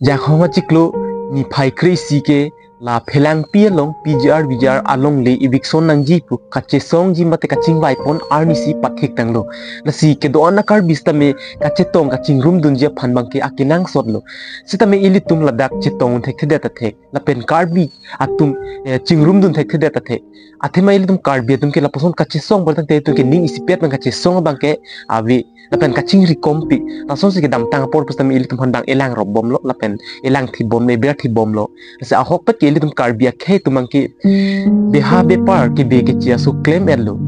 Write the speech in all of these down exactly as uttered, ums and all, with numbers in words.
Jakhong achiklo niphai kre-isi ke la Phelangpi along P G R V G R alongle eviction nangji pu kachesongji mate kachingvaipon arnisi pathik tanglo. Lasi kedo-an a-Karbi sitame kachetong kachingrumdunji aphan abangke akenangsotlo. Sitame ilitum ladak chetong thekthedet athek, lapen Karbi atum, eh, chingrumdun thekthedet athek. Athema ilitum Karbi atum ke lapuson kachesong ber tangte itum ke ning isipet abang kachesong abangke ave, lapen kachingri kompi. Lasonsi kedamtang apor pusitame ilitum aphan bang elang ropbomlo, lapen elang thibomlo, eber thibomlo. Lasi ahokpet ke ilitum Karbi akhei atum abangke beha bepar kebe keche aso klem-etlo.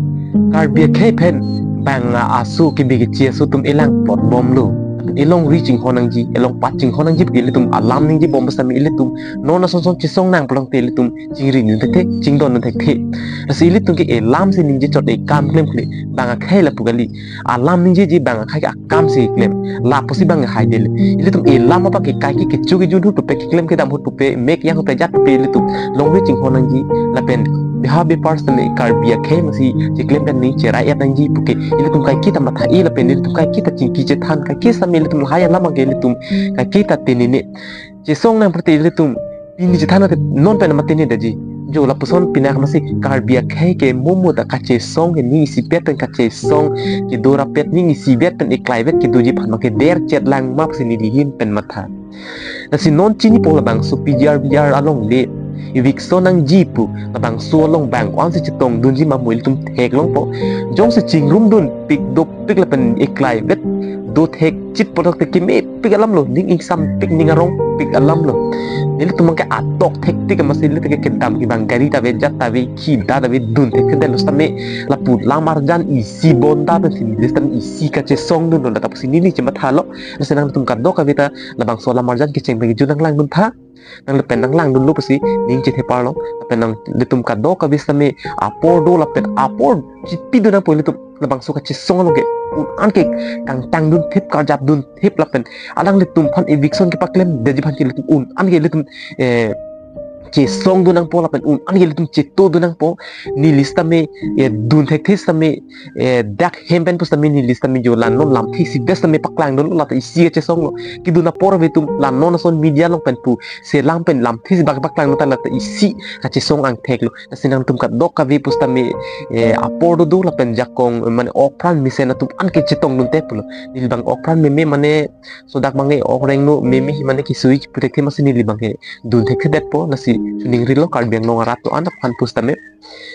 Karbi akhei pen bang a-aso kebe keche aso atum elang plotbomlo. Lapen elongri chinghon nangji, elongpat chinghon nangji pu ke ilitum alam ningjebom pusitame ilitum non asonson chesong nang pulote ilitum chingridun thekthe, chingdondun thekthe. Lasi ilitum ke elam si ningje chot, ekam klemkle, bang akhei lapu kali. Alam ningjeji bang akhei ke akam si klem. Lapusi bang haidele. Ilitum elam abangke kaike kecho kejun ahut pupe, keklem kedam ahut pupe, mek yang ahut pejat pupe ilitum longri chinghon nangji, lapen beha bepar sitame Karbi akhei masi cheklem pen ning cherai-et nangji pu ke ilitum kaiketa matha-i, lapen ilitum kaiketa chingki chethan, kaike sitame ilitum lahai alam abangke ilitum kaiketa tenene. Chesong nang pulote ilitum pini chethan ate non pen mate ne daji. Jo lapuson pinak masi Karbi akhei ke momo ta kachesong ke ning isipet pen kachesong, kedo rapet ning isipet pen eklaivet kedoji aphan abangke derchet lang ma pusi nelihin pen matha. Lasi non chinipo labangso P G R V G R alongle eviction nangji pu labangso along bang ko-ansi chetongdunji ma mo ilitum theklongpo. Jongsi chingrumdunpik dopik lapen eklaivet do thekchit pulote kemepik alamlo, ning ingsampik, ning arongpik alamlo. Nelitum abangke atok thektik masi ilitum ke kedam ke bang gari ta ave, jat ta ave, khi da ta ave, dun thekthedetlo sitame lapu lam arjan isi bonta pensi neli sitame isi kachesongdunlo, lapusi neli chemathalo. Lasi nangtum kadokave ta labangso lam arjan kecheng pen kejun nanglangdun tha. Nang lapen nanglangdunlo pusi ning chetheparlo. Lapen nanglitum kadokave sitame apor do lapen apor chipidun nangpo ilitum labangso kachesong along ke un-an ke kangtangdun thip, karjapdun thip lapen alanglitum aphan eviction kepaklemdetji aphan ke ilitum un-an ke ilitum, eh, chesongdun nangpo lapen un-an ke ilitum chetodun nangpo. Neli sitame, eh, dun thekthe sitame, eh, dak hem pen pusitame neli sitame jo la non lamthe isipet sitame paklangdunlo, lata isi kachesonglo. Kedun apor ave atum la non ason media along pen pu selam pen lamthe isi bak paklanglo ta lata isi kachesong angtheklo. Lasi nangtum kadokave pusitame, eh, apor dodo lapen jakong, eh, mane okpran mesen atum an ke chetongdun te pulo. Neli bang okpran meme mane sodak bang ke ok rengno meme hi mane kisui pu thekthe masi neli abangke dun thekthedetpo, lasi chuningrilo Karbi Anglong arat do-an aphan pusitame.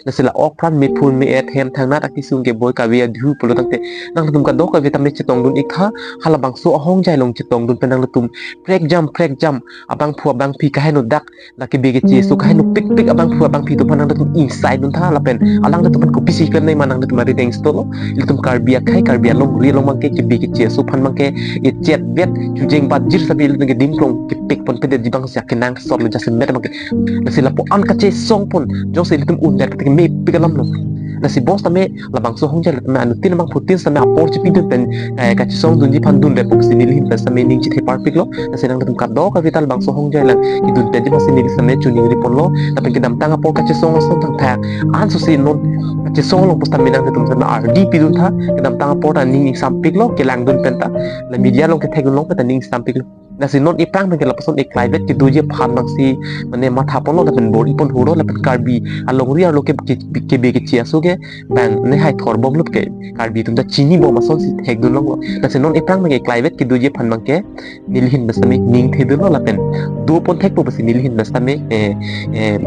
Lasi la okpran mephun me-et hem thangnat akisung keboi kave adhu pulo tangte nangtum kadokave tame chetongdun-ik tha, halabangso ahongjai along chetongdun pen nangtum prekjam prekjam abangphu abangphi kaheno dak la kebe keche aso kaheno pikpik abangphu abangphi atum aphan nangtum ingsaidun tha lapen alanglitum aphan kopisi klemnei ma nangtum arideng sitolo. Ilitum Karbi akhei Karbi alongri along abangke kebe keche aso aphan abangke echetvet chujeng batjir sabi ilitum ke dimplong kepikponpedetji abangsi akenangsotlo jasemet abangke. Lasi lapu-an kachesongpon jongsi ilitum undet kemepik alamlo. Lasi bos tame labangso ahongjai tame anuttin abangphutin sitame apor chipidun pen, eh, kachesongdunji aphan dundet pusi nelihin pen sitame ning chetheparpiklo. Lasi nangtum kadokave ta labangso ahongjai lang kedunpetji aphansi neli sitame chuningriponlo. Lapen kedamtang apor kachesong ason thangthak ansosi non kachesong along pusitame nangtum sitame ardi pidun tha. Kedamtang apor ta ning ingsampiklo, kelangdun pen ta, la media along kethekdun long pen ta ning ingsampiklo. Lasi non ephrang abangke lapuson eklaivet kedoji aphan abangsi mane mathaponlo lapen bor-iponhuro lapen Karbi alongri arlo ke, ke, kebe keche aso ke bang ne hai thorbomlo ke Karbi atum ta chinibom asonsi thekdun longlo. Lasi non ephrang abangke eklaivet kedoji aphan abangke nelihin pen sitame ning thedunlo lapen dopon thekpo pusi nelihin pen sitame, eh, eh,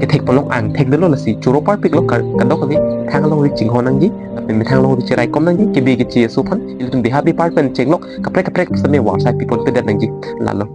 kethekponlong angthekdunlo. Lasi choro parpiklo kar-, kadokave methang alongri chinghon nangji lapen methang alongri cheraikom nangji, kebe keche aso aphan ilitum beha bepar pen chenglok kaprek kaprek sitame warsai piponpedet nangji. Lalo.